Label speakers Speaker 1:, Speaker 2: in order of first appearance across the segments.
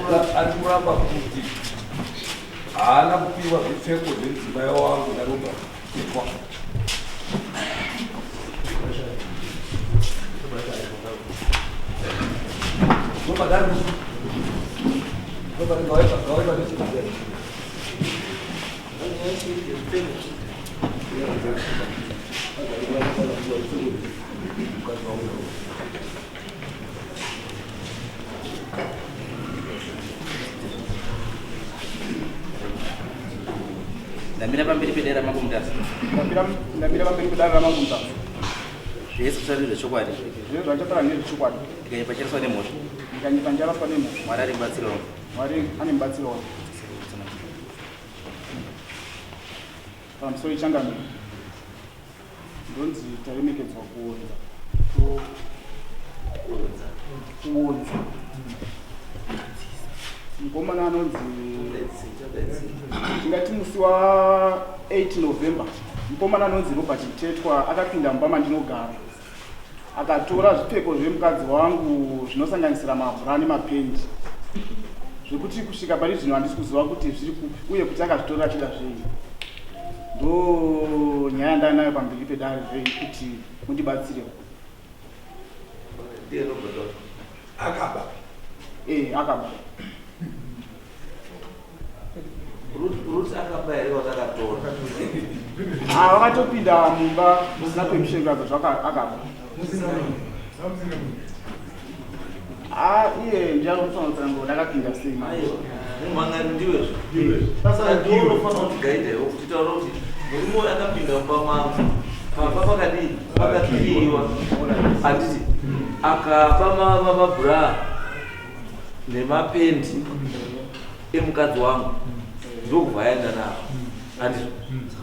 Speaker 1: Ari kuramba kuti haana kupiwa zvipfeko zvemudzimai wangu naRobert Mtetwa. Robert ari Robert ngawaipa ngawaipa
Speaker 2: Ndamira pamberi pedare raMambo Mutasa.
Speaker 3: Ndamira pamberi pedare raMambo Mutasa.
Speaker 2: Zvese zvichari zvechokwadi.
Speaker 3: Zvese zvandichataura ndezvechokwadi.
Speaker 2: Ndikanyepa ndicharaswa nemhosva.
Speaker 3: Ndikanyepa ndicharaswa nemhosva.
Speaker 2: Mwari ari mubatsiri wangu.
Speaker 3: Mwari ane mubatsiri wangu. Pamusoro changamire. Ndonzi taremekedzwa kuonza. Kuonza. Mukomana anonzi tingati musi wa 8 November mukomana anonzi Robert Mtetwa akapinda mumba mandinogara akatora zvipfeko zvemukadzi wangu zvinosanganisira mabra nemapendi zvekuti kusvika pari zvino handisi kuziva kuti zviri kupi uye kuti akazvitora achida zvei ndo nyaya yandanayo pamberi pedare zvei kuti mundibatsirewo
Speaker 1: akaba
Speaker 3: eh akaba
Speaker 4: Ruth akaba here watakatora?
Speaker 3: Ah, vakatopinda mumba musina permission kuratidza zvaka akaba. Ah, iye ndiye anofanira kutsanangura kuti akapinda sei manje.
Speaker 4: Aiwa, mumhangari ndiwe zve. Saka ndiwe unofanira kuti gaidha iwe kuti taura kuti murume uyu akapinda mumba mangu. Pamba pakadii? Pakakiyiwa. Handiti akaba mabhura nemapendi emukadzi wangu ndokubva aenda navo handizvo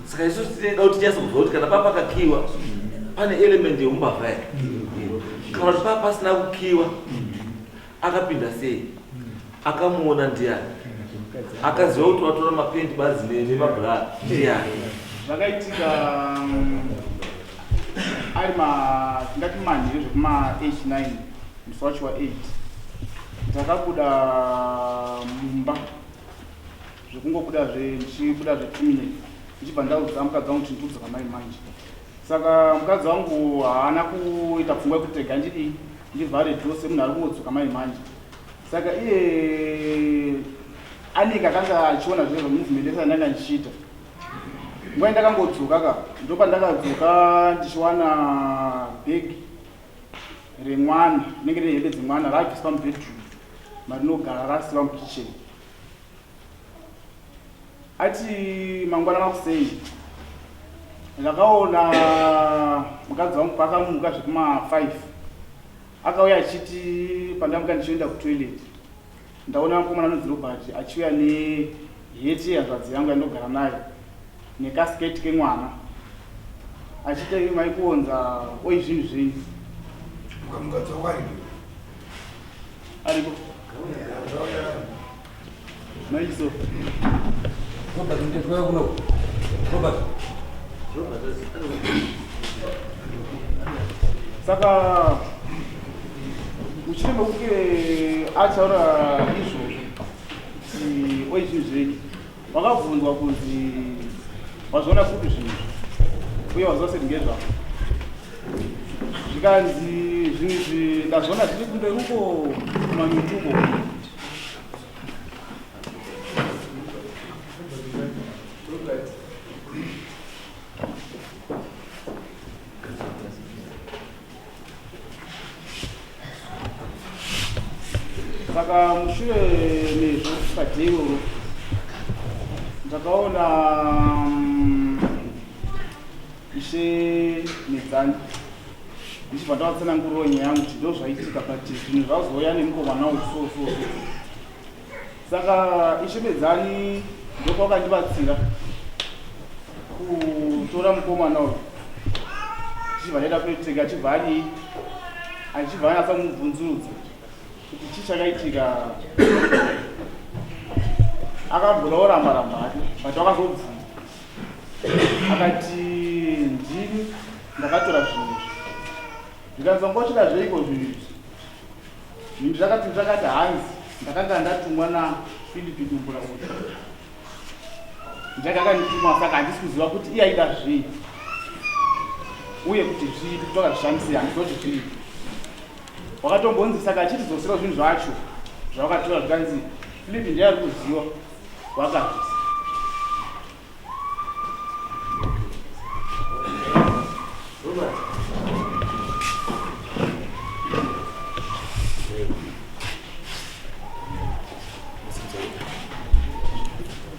Speaker 4: saka isu tinoda kuti tinyatso kuziva kuti kana papakakiwa pane element yeumbavha here kana kuti paa pasina kukiwa akapinda sei akamuona ndiani akaziva kuti watora mapendi badzi nemabhura ndiani
Speaker 3: zvakaitika ari ma tingati manheru zvekuma 8 9 musi wacho wa 8 Ndakabuda mumba zvekungobuda zve ndichibuda zve two minutes ndichibva ndaudza mukadzi wangu kuti ndikudzoka mai manje saka mukadzi wangu haana kuita pfungwa yekuti rega ndidii ndivhare door semunhu ari kungodzoka mai manje saka iye anenge akanga achiona zve movement yese yandanga ndichiita nguva yandakangodzoka ka ndopandakadzoka ndichiwana bhegi remwana rinenge rine hembe dzemwana rabviswa mubedroom marinogara rasiwa mukitchen ati mangwana makuseni ndakaona mukadzi wangu paakamuka zvekuma 5 akauya achiti pandamuka ndichienda kutoilet Ndaona mukomana anonzi Robert achiuya neheti yehanzvadzi yangu yandinogara nayo nekasiketi kemwana achiita imi mai kuonza oi zvinhu zvenyu.
Speaker 1: Mukadzi wako aripo?
Speaker 3: Ariko. Maiso.
Speaker 1: Robert ndetwa kuno. Robert.
Speaker 3: Saka mushure mekunge ataura izvozvo kuti oi zvinhu zveki wakabvunzwa kunzi wazviona kupi zvinhu izvi uye waziva seti ngezvako zvikanzi zvinhu izvi ndazviona zviri kumberi uko kumanyuti uko Saka mushure mezvo padhei iroro ndakaona ishe Medzani ndichibva ndavatsanangurirawo nyaya yangu kuti ndozvaitika but zvinhu zvazouya nemukomana uyu so so so Saka Ishe Medzani ndokwakandibatsira kutora mukomana uyu tichibva taenda kunotenga achibva adii achibva anyatsa kumubvunzurudza kuti chii chakaitika akabvura oramba ramba hake but wakazobvuma akati ndini ndakatora zvinhu izvi zvikanzi wanga uchida zveiko zvinhu izvi zvinhu zvakati zvakati hanzi. Ndakanga ndatumwa naPhilip Dumbura uyu. Ndiye akandituma saka handisi kuziva kuti iye aida zvii uye kuti zvii kuti wakazvishandisei handiziva kuti zvii. Wakatombonzi saka achitidzosera zvinhu zvacho zvawakatora zvikanzi Philip ndiye ari kuziva wakazvisa.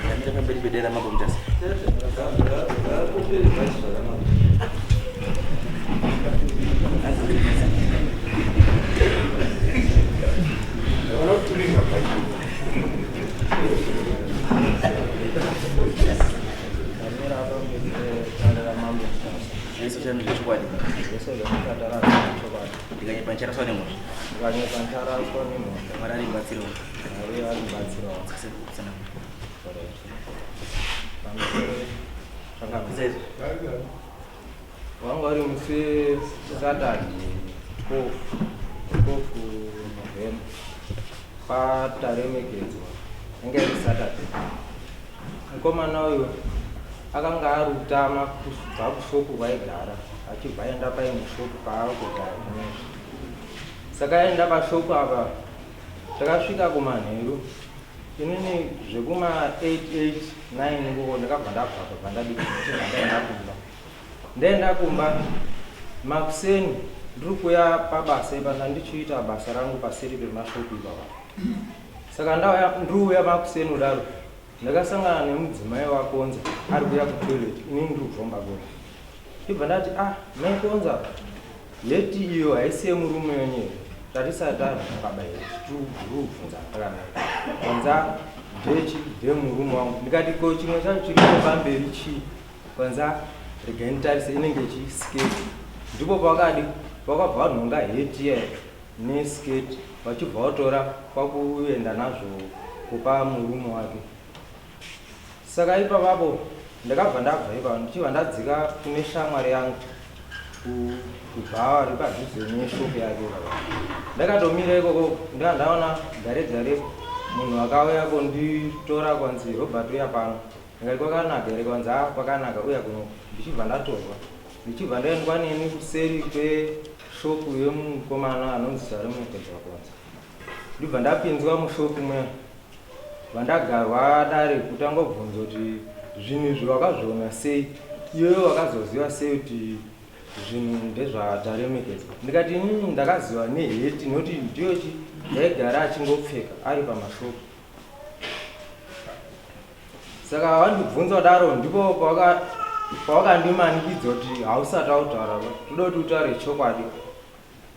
Speaker 2: Ndamira pamberi pedera mambo Mutasa.
Speaker 5: Ndamira pamberi pedare ramambo Mutasa.
Speaker 2: Zvese chanu zvechokwadi.
Speaker 5: Zvese zvamukatara zvechokwadi.
Speaker 2: Ndikanyepa ndicharaswa nemhosva.
Speaker 5: Ndikanyepa ndicharaswa nemhosva.
Speaker 2: Mwari ari mubatsiri wangu.
Speaker 5: Mwari ari mubatsiri wangu. Wanga uri musi Saturday 12 12 November pataremekedzwa yanga iri Saturday. Mukomana uyu akanga ari kutama kubva kushopu kwaigara achibva aenda paimwe shopu paari kugara zvinezvi. Saka aenda pashopu apa takasvika kumanheru Inini zvekuma 8 8 9 ikoko ndakabva ndabva apa bva ndadii ndichibva ndaenda kumba. Ndaenda kumba makuseni ndiri kuya pabasa ipa ndandichiita basa rangu paseri pemashopu ipapa. Saka ndauya ndiri kuuya makuseni kudaro ndakasangana nemudzimai waKonza ari kuya kutoilet inini ndiri kubvomba kona. Ndibva ndati ah mai Konza Yeti iyo haisi yemurume wenyu here? Tarisai tazvakaba here? Tichibvunza takanaka. Kwanza ndechi ndemurume wangu. Ndikati ko chimwe chacho chiripo pamberi chii? Kwanza regai nditarise inenge chi skirt. Ndipo pawakadi wakabva wanhonga heti iya neskirt vachibva watora kwakuenda nazvo kupa murume wake. Saka ipapapo ndakabva ndabva ipapo ndichibva ndadzika kune shamwari yangu kubhawa riri padhuze neshopu yake ipapa. Ndakatomira ikoko ndikabva ndaona gare gare munhu akauya konditora kwanzi Robert uya pano. Ndikati kwakanaka here kwanzi haa kwakanaka uya kuno ndichibva ndatorwa. Ndichibva ndaendwa neni kuseri kweshopu yemukomana anonzi Saremekedzwa kwanzi. Ndibva ndapinzwa mushopu muya Vandagarwa dare kutanga kubvunza kuti zvinhu izvi wakazviona sei iwewe wakazoziva sei kuti zvinhu ndezvataremekedzwa ndikati inini ndakaziva neheti nokuti ndiyo chi yaigara achingopfeka ari pamashopu saka vandibvunza kudaro ndipo pawakandimanikidza kuti hausati autaura toda kuti utaure chokwadi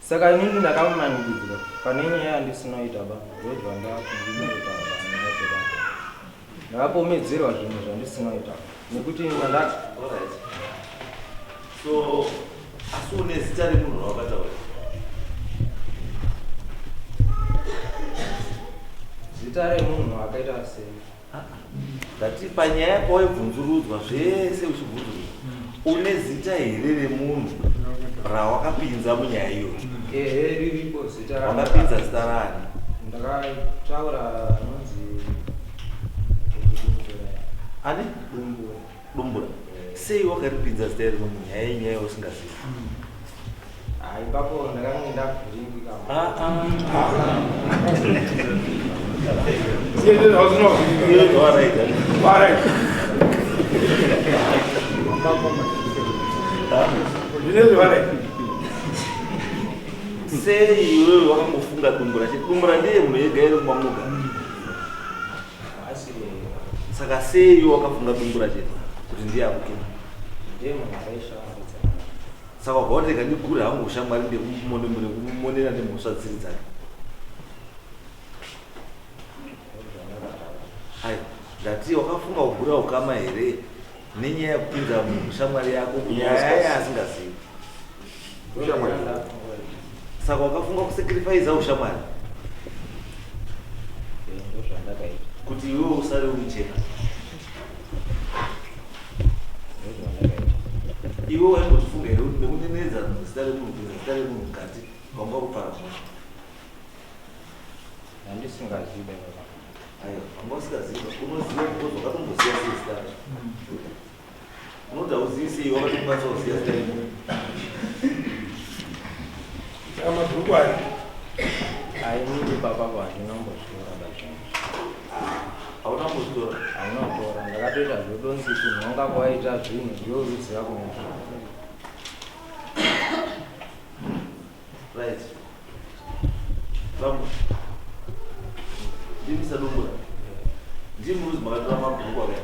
Speaker 5: Saka inini ndakamanikidzwa pane nyaya yandisina kuita ba ndobva ndakutaura nyaya dzedare. Ndakapomedzerwa zvinhu zvandisina kuita nekuti ndanda
Speaker 4: Alright. So asi une zita remunhu rawakataura?
Speaker 5: Zita remunhu akaita sei?
Speaker 4: Ndati panyaya pawaibvunzurudzwa zvese uchibvunzurudzwa une zita here remunhu rawakapinza munyaya iyoyo?
Speaker 5: Ehe, riripo zita ra
Speaker 4: Wakapinza zita rani?
Speaker 5: Ndakataura anonzi Dumbura.
Speaker 4: Ani?
Speaker 5: Dumbura.
Speaker 4: Dumbura. Sei wakaripinza zita iri munyaya yenyaya yausingazivi?
Speaker 5: Ah, ipapo ndakange ndavhiringika.
Speaker 4: Ah, ah. Sei iwewe wakangofunga dumbura chete? Dumbura ndiye munhu ega ere kumba munogara? Saka sei iwe wakafunga dumbura chete kuti ndiye akutuma?
Speaker 5: Ndiye munhu aishamwaridzana.
Speaker 4: Saka wabva wati rega ndigure hangu ushamwari ndekumumonera nemhosva dzisiri dzake. Ai, ndati wakafunga kugura ukama here nenyaya yekupinza munhu shamwari yako kunyaya yaasingazivi.
Speaker 1: Ushamwari.
Speaker 4: Saka wakafunga kusacrifice ushamwari
Speaker 5: Ndozvandakaita.
Speaker 4: kuti iwewe usare uri chena.
Speaker 5: Ndozvandakaita.
Speaker 4: Iwe waimbotifunga here kuti nekunenedza zita remunhu kupinza zita remunhu mukati wanga kupara mhosva.
Speaker 5: Ndisingazivi baba.
Speaker 4: Aiwa, wanga usingazivi. Unoziva because wakatomboziva sei zita racho. Unoti hauzivi sei wakatokwanisa kuziva zita remunhu.
Speaker 1: Saka mabhuku ayo.
Speaker 5: Ainini baba handina kumbozvitora baba.
Speaker 4: Hauna kumbozvitora?
Speaker 5: Handina kutora. Ndakatoita zvodonzi kunhonga kwaita zvinhu ndiwe uruziva kunozvo.
Speaker 4: Right. Bambo. Ndimi Sadumbura. Ndimi muruzi makatora mabhuku akaya.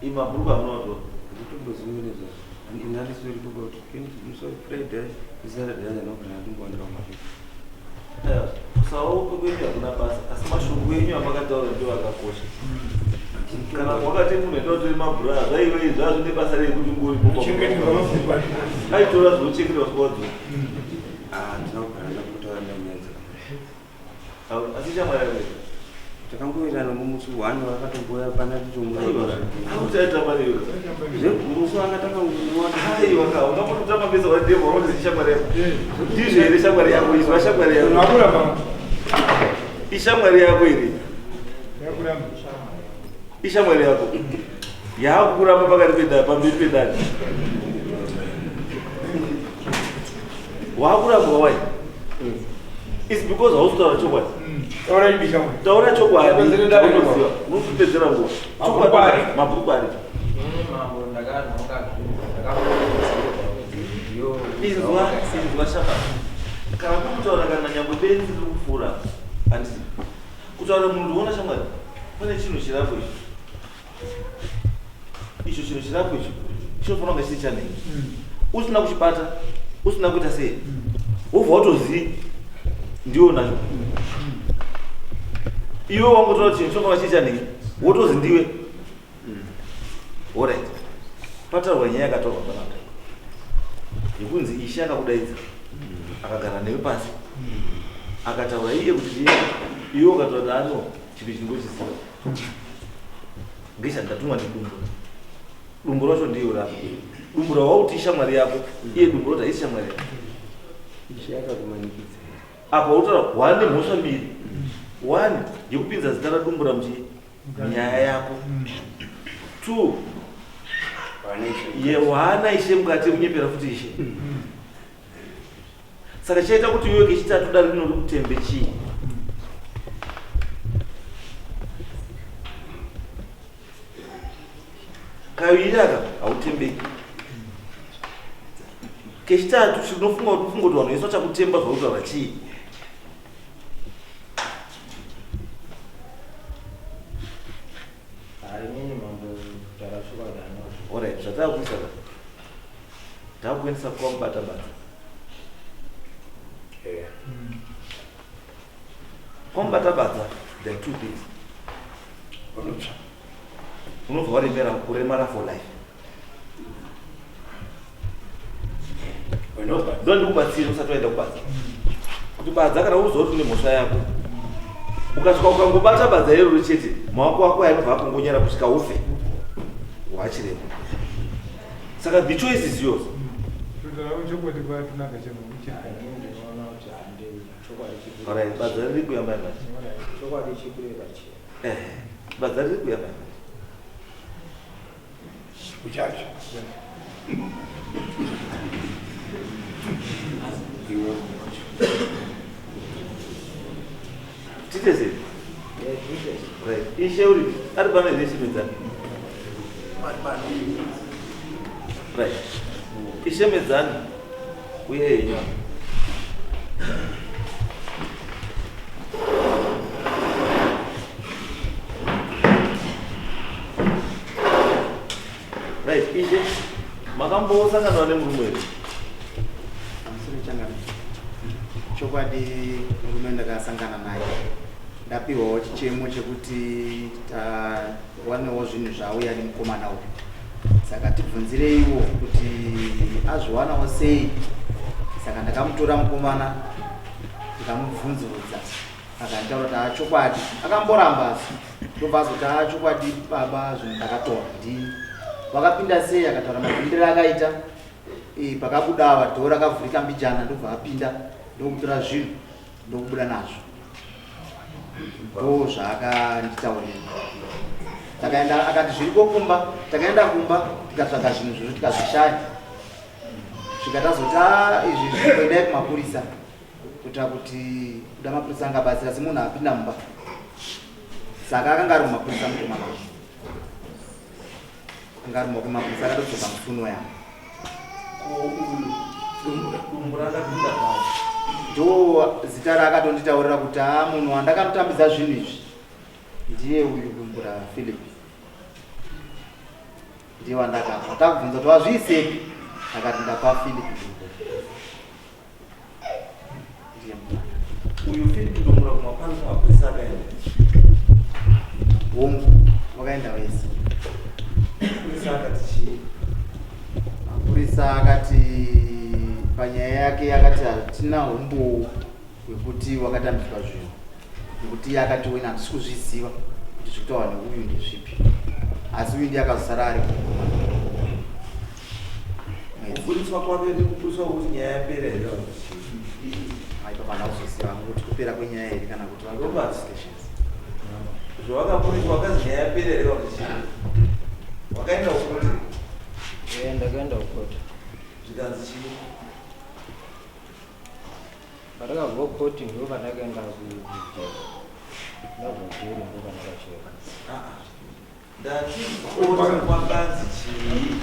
Speaker 4: Imi mabhuku amunotora.
Speaker 6: Ndikutomboziva nezvazvo. Ini handisori kuba kuti musi weFriday neSaturday ndinogona ndingowanira kumabiko.
Speaker 4: Kusaope kwenyu hakuna basa asi mashoko enyu amakataura ndiwo akakosha. Kana wakati munhu enda utori mabhura zvaive zvazvine basa rei kuti ngori
Speaker 1: Chengeterwa mabhuku acho.
Speaker 4: Aitora zvochengeterwa sikuwadzoka.
Speaker 6: Ah, ndina kugara ndakutaura nenyaya dzakadai.
Speaker 4: Asi shamwari yako here?
Speaker 6: Takangowirirana mumusi one vakatombouya pana tichomura.
Speaker 4: Akuti aitamba newe.
Speaker 6: Musi wakatanga kunwa.
Speaker 4: Aiwa ka ungambototamba mese wademo wakuti shamwari yako. Ndizvo here shamwari yako izwa shamwari yako.
Speaker 1: Unakuramba.
Speaker 4: Ishamwari yako here?
Speaker 1: Yakuramba.
Speaker 4: Ishamwari yako. Yakuramba pakati pedare pamberi pedare. Wakurambwa wai? It's because hausi kutaura chokwadi.
Speaker 1: Taura ipi shamwari.
Speaker 4: Taura chokwadi.
Speaker 1: Pedzere dare
Speaker 4: Unoziva. Unotipedzera nguva.
Speaker 1: Mabhuku
Speaker 4: Chokwadi.
Speaker 1: ari.
Speaker 4: Mabhuku ari.
Speaker 5: Inini mambo ndakanhonga zvinhu ndakakurudzirwa kuti ndiyo
Speaker 4: Inzwa, inzwa shamwari. Kana kuri kutaura kana nyangwe benzi riri kupfuura handiti. Kutaura munhu uona shamwari pane chinhu chirapo icho. Icho chinhu chirapo icho chinofanira kunge chiri chanenge. Usina kuchibata, usina kuita sei. Wobva watozii ndiwe unacho. Iwe wangotora chinhu chinofanira chiri chanenge wotozi ndiwe. Alright. Pataurwa nyaya yakatorwa panapa. Yekunzi Ishe akakudaidza akagara newe pasi akataura iye kuti chii iwe ukataura kuti ano chinhu chingochiziva ngesha ndatumwa ndidumbu dumbu racho ndiyo rako dumbu rawauti ishamwari yako iye dumbu roti haisi shamwari yako
Speaker 6: Ishe akakumanikidza.
Speaker 4: apa utaura wane mhosva mbiri one yekupinza zita radumbura muchii nyaya yako two ye waana ishe mukati munyepera futi ishe saka chaita kuti iwe kechitatu dare rino rikutembe chii kaviri aka hautembeki kechitatu chinofunga kuti ufunga kuti vanhu vese vachakutemba zvautaura chii
Speaker 5: Inini mambo kutaura chokwadi handina
Speaker 4: Alright, zvatakuisa ka takuendesa kwamubata badza kwamubata badza there are two things
Speaker 1: Unotsva.
Speaker 4: unobva waremera kuremara for life ndo ndikubatsira usati waenda kubadza kuti badza kana uziva kuti une mhosva yako ukasvika ukangobata badza iroro chete maoko ako ainobva akongonyera kusvika ufe wachirema saka the choice is yours
Speaker 1: Kutaura chokwadi kwatunaka chemo kucheka.
Speaker 5: Inini ndinoona kuti handi chokwadi chikuru.
Speaker 4: Alright, badza riri kuyamba manje
Speaker 5: Chokwadi chikuru pachena.
Speaker 4: Eh, badza riri kuyamba manje
Speaker 1: Uchacho.
Speaker 4: tiite sei
Speaker 5: Eh, tiite.
Speaker 4: Right. Ishe uri ari pano here ishemedzani? Right. Ishemedzani uye henyu. Right, Ishe makambosangana nemurume here?
Speaker 3: Pamusoro changana. Chokwadi murume ndakasangana naye ndapiwawo chichemo chekuti tawanewo zvinhu zvauya nemukomana uyu saka tibvunzireiwo kuti azviwanawo sei saka ndakamutora mukomana ndikamubvunzurudza akanditaura kuti haa chokwadi akamboramba asi ndobva azoti haa chokwadi baba zvinhu ndakatora ndini wakapinda sei akataura mapindiro akaita pakabuda ava dhoo rakavhurika mbijana ndobva apinda
Speaker 7: Ndokutora zvinhu ndokubuda nazvo. Ndo zvaakanditaurira. Takaenda akati zviriko kumba, takaenda kumba tikatsvaga zvinhu zvozvo tikazvishaya. Svika tazoti ah, izvi zvikuendai kumapurisa kuitira kuti kuda mapurisa angabatsira semunhu apinda mumba. Saka akanga ari mumapurisa mukomana uyu. Anga ari mumapurisa akatodzoka musuno yangu. Ndo zita raakatonditaurira kuti haa munhu wandakanotambidza zvinhu izvi ndiye uyu Dumbura Philip. Ndiye wandakapa. Takubvunza kuti wazviisepi? Akati ndapa Philip Dumbura. Ndiye munhu.
Speaker 4: Uyu Philip Dumbura kumapurisa akaenda.
Speaker 7: Hongu, wakaenda wese.
Speaker 4: Mapurisa akati chii?
Speaker 7: Mapurisa akati panyaya yake akati hatina humbowo hwekuti wakatambidzwa zvinhu nekuti iye akati wena handisi kuzviziva kuti zviri kutaurwa neuyu ndezvipi asi uyu ndiye akazosara ari
Speaker 4: Kuburitswa kwake ndikuburitswa kuti nyaya yapera here kana kuti chii?
Speaker 7: Aipa pana kuzoziva kuti kupera kwenyaya here kana kuti vari
Speaker 4: Robert.
Speaker 7: investigations.
Speaker 4: Zvawakaburitswa wakazi nyaya yapera here kana kuti chii? Wakaenda kukoti
Speaker 5: Eh, ndakaenda kukoti.
Speaker 4: zvikanzi chii?
Speaker 5: Pandakabva kukoti ndo pandakaenda kujeri. Ndabva kujeri ndo pandakacheka.
Speaker 4: Ah, ah. Ndati kukoti kwakanzi chii?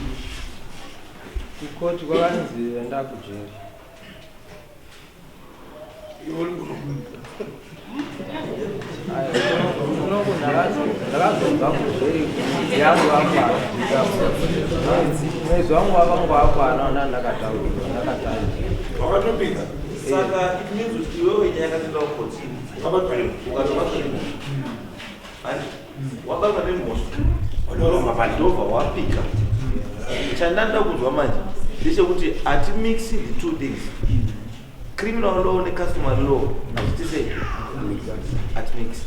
Speaker 5: Kukoti kwakanzi enda kujeri. Kunoku ndakazobva kujeri mwedzi yangu yakwana. Mwedzi wangu wakanga wakwana ndandakataurwa ndakataurwa.
Speaker 1: Wakatopika.
Speaker 4: Saka it means kuti iwewe nyaya yakatoenda kukoti.
Speaker 1: Wakabatwa nemhosva.
Speaker 4: Ukatobatwa nemhosva. Handi wabatwa nemhosva. Ndobva wapika. Chandanda kunzwa manje ndechekuti hatimixi the two things. Criminal law necustomary law hazviti sei? Hatimixi.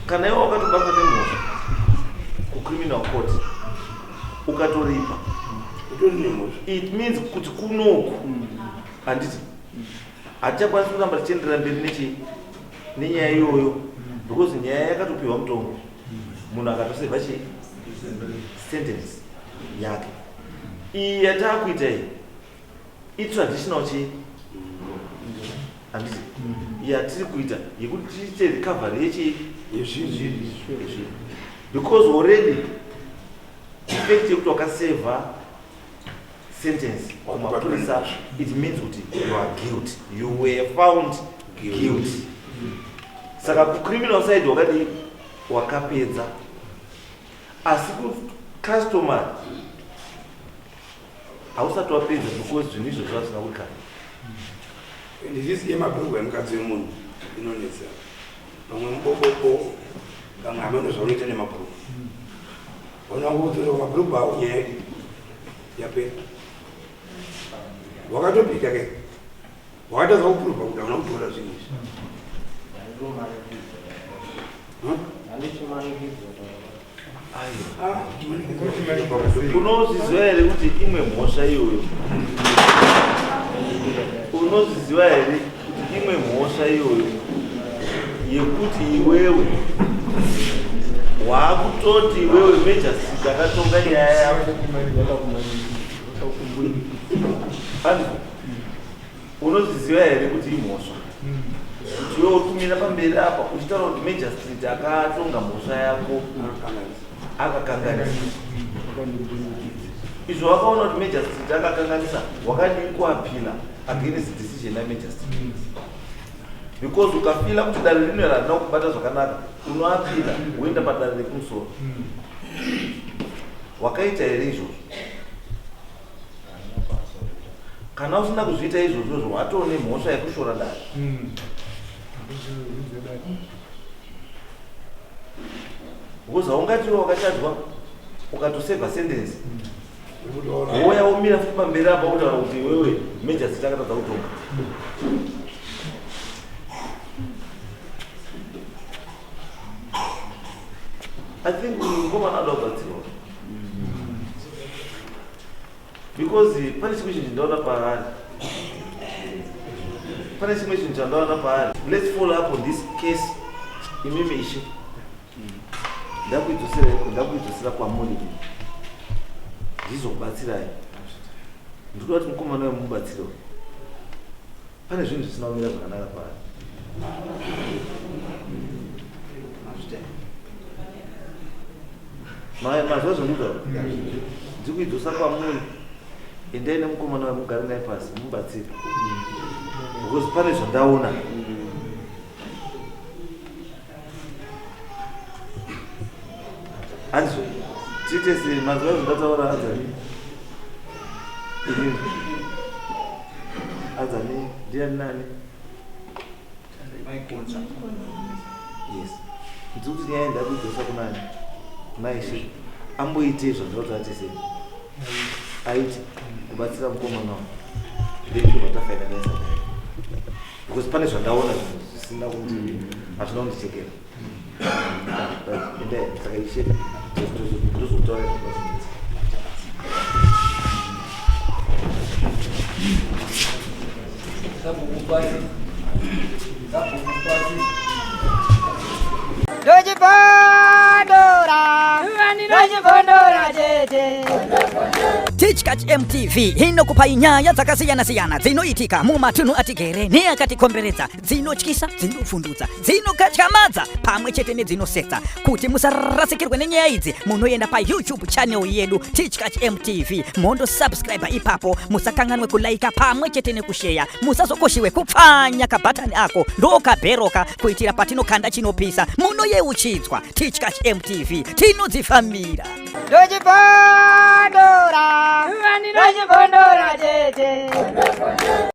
Speaker 4: Kana iwe wakatobatwa nemhosva kucriminal court ukatoripa
Speaker 1: Utori nemhosva.
Speaker 4: it means kuti kunoku handiti hatichakwanisi kuramba tichienderera mberi nechi nenyaya iyoyo because nyaya yakatopiwa mutongo munhu akatosevha chi sentence yake iyi yataakuita iyi itraditional chi handiti yatiri kuita yekuti tiite recovery yechi yezvinhu because already the fact yekuti wakasevha sentence kumapurisa it means kuti you are guilty, you were found guilty. Saka kucriminal side wakadii? Wakapedza. Asi kucustomer hausati wapedza because zvinhu izvo zvazvina kukana.
Speaker 1: Ndizisiye mabhurugwa emukadzi wemunhu inonetsa. Pamwe mubobobo, pamwe hameno zvaunoita nemabhurugwa. Unokuudzira mabhurugwa ako nyaya yedu yapera. Wakatopika ke. Wakatadza kupuruvha kuti hauna kutora zvinhu izvi.
Speaker 4: Unozviziva here kuti imwe mhosva iyoyo? Unozviziva here kuti imwe mhosva iyoyo yekuti iwewe waakutoti iwewe magistrate akatonga nyaya yako? Unozviziva here kuti imhosva kuti iwe uri kumira pamberi apa uchitaura kuti magistrate akatonga mhosva yako akakanganisa? Izvo wakaona kuti magistrate akakanganisa, wakadii kuapila against decision yamagistrate? Because ukafila kuti dare rino harina kubata zvakanaka, unoapila woenda padare rekumusoro. Wakaita here izvozvo? Kana usina kuzviita izvozvozvo, watoo nemhosva yekushora dare. Because haungati iwe wakachadzwa ukatosevha sentence wouya womira futi pamberi apa wotaura kuti iwewe magistrate akatadza kutonga. I think uyu mukomana anoda kubatsirwa because pane chimwe chinhu chindaona paari. Pane chimwe chinhu chandaona paari. Let's follow up on this case. Imimi ishe. Ndakuidzosera ndakuidzosera kwamuri. Ndizokubatsirai. Ndikuda kuti mukomana uyu mubatsire. Pane zvinhu zvisina kumira zvakanaka paari. Mazwa zvandikutaura? Ndikuidzosa kwamuri. Endai nemukomana uyu mugare naye pasi mubatsire. Because pane zvandaona. Handizvo. Tiite sei mazwa zvandataura adzani. Inini. Adzani ndiani nani? Yes. Ndikuti nyaya ndakuidzosa kunani? Kuna Ishe. Amboite zvandinoda kuti aite sei? Aite kubatsira mukomana wangu. Then tobva tafinaliza naye. Because pane zvandaona zvinhu zvisina kuti hazvina kundichekera. Endai saka Ishe ndozotaura zvinozinetsa.
Speaker 1: Sabhuku pasi. Sabhuku pasi.
Speaker 8: Ndochibondora, ndochibondora tete.
Speaker 9: Tichkach MTV inokupai nyaya dzakasiyana-siyana dzinoitika mumatunhu atigere neakatikomberedza, dzinotyisa, dzinofundutsa, dzinokatyamadza pamwe chete nedzinosetsa. Kuti musarasikirwe nenyaya idzi, munoenda paYouTube channel yedu Tichkach MTV mondosubscribe ipapo. Musakanganwe kulaika pamwe chete nekusheya. Musazokoshiwe kupfanya kabhatani ako ndokabheroka kuitira patinokanda chinopisa munoyeuchidzwa. Tichkach MTV tinodzifambira.
Speaker 8: Ndochibondora, ndochibondora tete.